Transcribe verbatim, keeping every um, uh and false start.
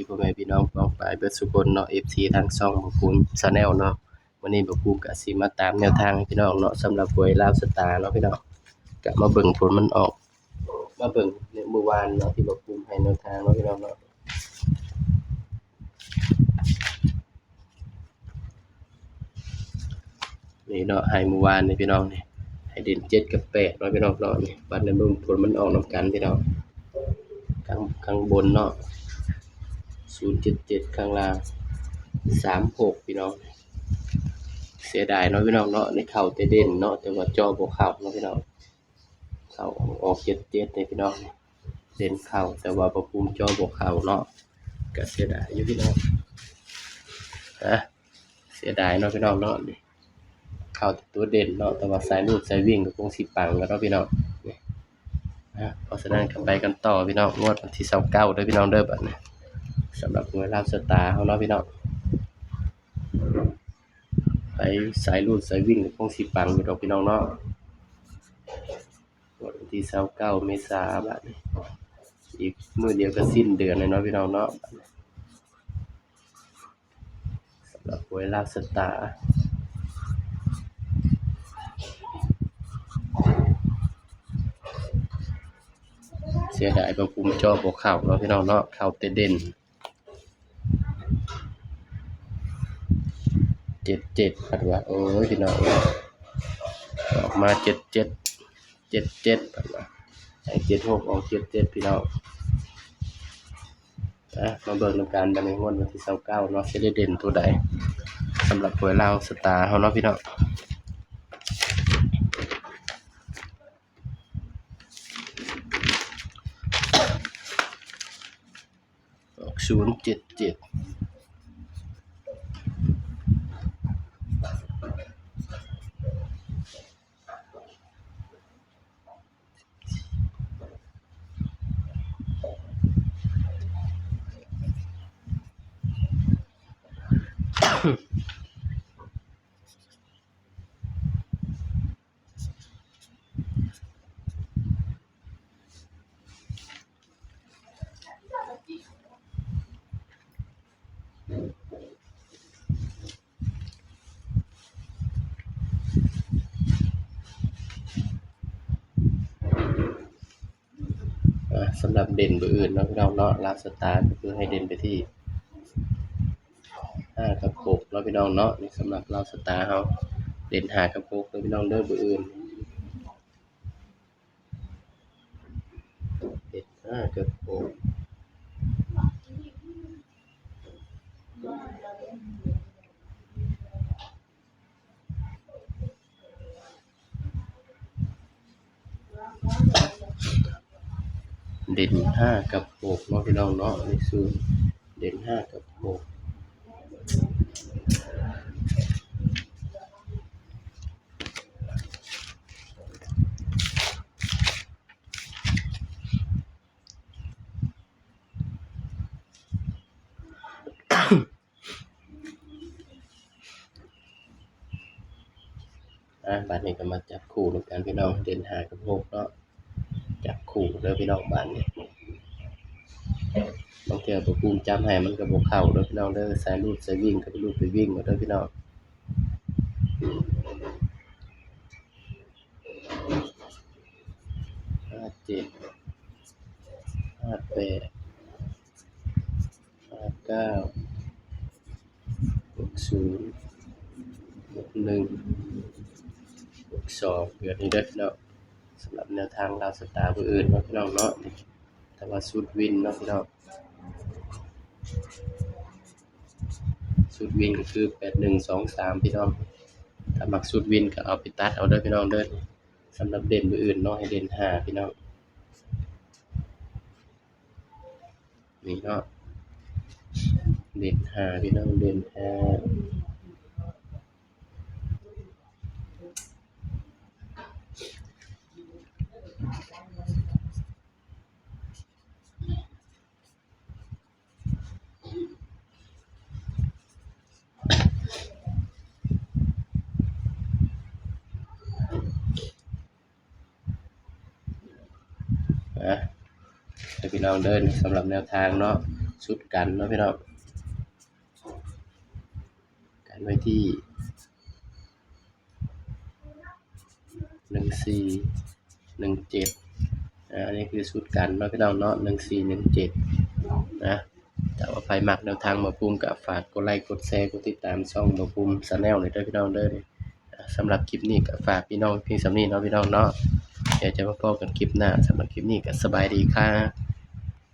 พ่อแม่พี่น้องป้องปายเบิดสุคนเนาะ เอฟซี ทางช่องบ่าวภูมิ Channel เนาะ มื้อนี้บ่าวภูมิก็สิมาตามแนวทางให้พี่น้องเนาะ สำหรับหวยลาวสตาร์เนาะพี่น้อง ก็มาเบิ่งผลมันออก มาเบิ่งในเมื่อวานเนาะ ที่บ่าวภูมิให้แนวทางเนาะพี่น้องเนาะ นี่เนาะ ให้เมื่อวานนี่พี่น้องนี่ ให้เด่นเจ็ดกับแปดเนาะพี่น้องเนาะ นี่ บัดนี้เบิ่งผลมันออกนำกันพี่น้อง ข้าง ข้างบนเนาะ ศูนย์เจ็ดเจ็ด ข้างล่าง สามหก พี่น้อง เสียดายเนาะพี่น้องเนาะ นี่เข้าแต่เด่นเนาะ แต่ว่าเจาะบ่เข้าเนาะพี่น้อง เข้าออกเจ็ดเจ็ดนี่พี่น้อง เด่นเข้า แต่ว่าบ่าวภูมิเจาะบ่เข้าเนาะ ก็เสียดายอยู่พี่น้อง นะ เสียดายเนาะพี่น้องเนาะ นี่ เข้าแต่ตัวเด่นเนาะ แต่ว่าสายรูดสายวิ่งก็คงสิปังกันเนาะพี่น้อง นี่ นะ เพราะฉะนั้นก็ไปกันต่อพี่น้อง งวดวันที่ซาวเก้าเด้อพี่น้องเด้อ บัดนี้ สำหรับหวยลาวสตาร์เฮาเนาะพี่น้อง ไปสายรูดสายวิ่งก็คงสิปังอยู่ดอกพี่น้องเนาะ งวดวันที่ซาวเก้า เมษา บัดนี้ อีกมื้อเดียวก็สิ้นเดือนแล้วเนาะพี่น้องเนาะ สำหรับหวยลาวสตาร์ เสียดายบ่าวภูมิเจาะบ่เข้าเนาะพี่น้องเนาะ เข้าแต่เด่น เจ็ดเจ็ด พัดว่า โอ้ย พี่น้อง ออกมา เจ็ดเจ็ด เจ็ดเจ็ด พัดว่า ให้ เจ็ดหก ออก เจ็ดเจ็ด พี่น้อง อ่ะ มาเบิ่งนำกัน บัดนี้งวดวันที่ซาวเก้าเนาะ สิได้เด่นตัวใด สำหรับหวยลาวสตาร์เฮาเนาะพี่น้อง ออก ศูนย์เจ็ดเจ็ด อ่า สำหรับเด่นเบอร์อื่นเนาะพี่น้องเนาะ ลาวสตาร์ก็คือให้เด่นไปที่ ห้ากับหกเนาะพี่น้องเนาะ นี่สำหรับลาวสตาร์เฮา เด่นห้ากับหกเด้อพี่น้องเด้อ เบอร์อื่น เด่นห้ากับหก เด่นห้ากับหกเนาะพี่น้องเนาะ ในสูตรเด่นห้ากับหก อ่ะ บัดนี้ก็มาจับคู่นำกันพี่น้อง เด่นห้ากับหกเนาะ จับคู่เด้อพี่น้อง บัดนี้ บางเทื่อบ่าวภูมิจับให้มันก็บ่เข้าเด้อพี่น้องเด้อ สายรูดสายวิ่งก็ไปรูดไปวิ่งเอาเด้อพี่น้อง ห้าเจ็ด ห้าแปด ห้าเก้า หกศูนย์ หกหนึ่ง หกสอง เดือนนี้เด้อเนาะ สำหรับแนวทางลาวสตาร์เบอร์อื่นเนาะพี่น้องเนาะ แต่ว่าชุดวินเนาะพี่น้อง ชุดวินก็คือ แปดหนึ่งสองสาม พี่น้อง ถ้ามักชุดวินก็เอาไปตัดเอาเด้อพี่น้องเด้อ สำหรับเด่นเบอร์อื่นเนาะ ให้เด่นห้าพี่น้อง นี่เนาะ เด่นห้าพี่น้อง เด่นห้า นะ ให้พี่น้องเด้อ สำหรับแนวทางเนาะ ชุดกันเนาะพี่น้อง กันไว้ที่ หนึ่งสี่ หนึ่งเจ็ด อ่า อันนี้คือชุดกันเนาะพี่น้องเนาะ หนึ่งสี่ หนึ่งเจ็ด นะ ถ้าว่าใครมักแนวทางบ่าวภูมิก็ฝากกดไลค์ กดแชร์ กดติดตามช่องบ่าวภูมิ Channel เลยเด้อพี่น้องเด้อ อ่า สำหรับคลิปนี้ก็ฝากพี่น้องเพียงส่ำนี้เนาะพี่น้องเนาะ เดี๋ยวจะมาพบกันคลิปหน้า สำหรับคลิปนี้ก็สบายดีครับ